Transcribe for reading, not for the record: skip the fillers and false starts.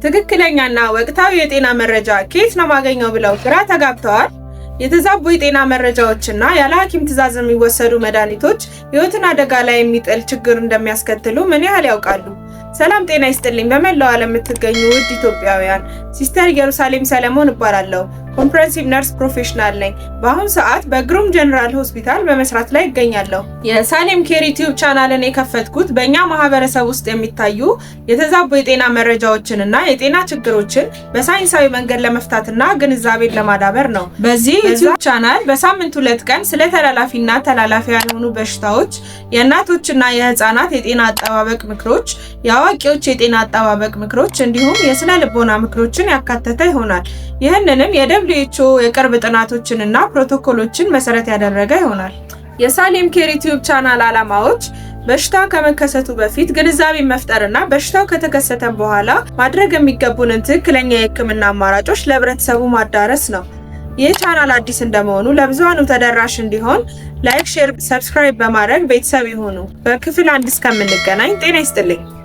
ትክክለኛና ወቅታዊ የጤና መረጃ ከየት ነው ማገኘው ብለው ግራ ተጋብተዋል? የተዛቡ የጤና መረጃዎችና ያለ ሐኪም ትዕዛዝ የሚወሰዱ መድኃኒቶች ሕይወትን አደጋ ላይ የሚጥል ችግር እንደሚያስከትሉ ምን ያህል ያውቃሉ? ሰላም ጤና ይስጥልኝ። በመላው ዓለም የምትገኙ ውድ ኢትዮጵያውያን፣ ሲስተር ኢየሩሳሌም ሰለሞን እባላለሁ። Comprehensive nurse professional ነኝ። በአሁን ሰዓት በግሩም ጀነራል ሆስፒታል በመስራት ላይ እገኛለሁ። የሳሌም ኬር ዩቲዩብ ቻናልን የከፈትኩት በእኛ ማህበረሰብ ውስጥ የሚታዩ የተዛቡ የጤና መረጃዎችንና የጤና ችግሮችን በሳይንሳዊ መንገድ ለመፍታትና ግንዛቤን ለማዳበር ነው። በዚህ ዩቲዩብ ቻናል በሳምንት 2 ቀን ስለ ተላላፊና ተላላፊ ያልሆኑ በሽታዎች፣ የእናቶችና የህፃናት የጤና አጠባበቅ ምክሮች፣ የአዋቂዎች የጤና አጠባበቅ ምክሮች እንዲሁም የስነ ልቦና ምክሮችን ያካተተ ይሆናል። ይህንንም የ WHO የቅርብ ጥናቶችንና ፕሮቶኮሎችን መሰረት ያደረገ ይሆናል። የሳሌም ኬር ዩቲዩብ ቻናል ዓላማዎች በሽታ ከመከሰቱ በፊት ግንዛቤ መፍጠርና በሽታው ከተከሰተ በኋላ ማድረግ የሚገቡንን ትክክለኛ የሕክምና አማራጮች ለህብረተሰቡ ማዳረስ ነው። ይህ ቻናል አዲስ እንደመሆኑ ለብዙሃኑ ተደራሽ እንዲሆን like፣ share፣ subscribe በማድረግ ቤተሰብ ይሁኑ። በክፍል 1 እስከምንገናኝ ጤና ይስጥልኝ።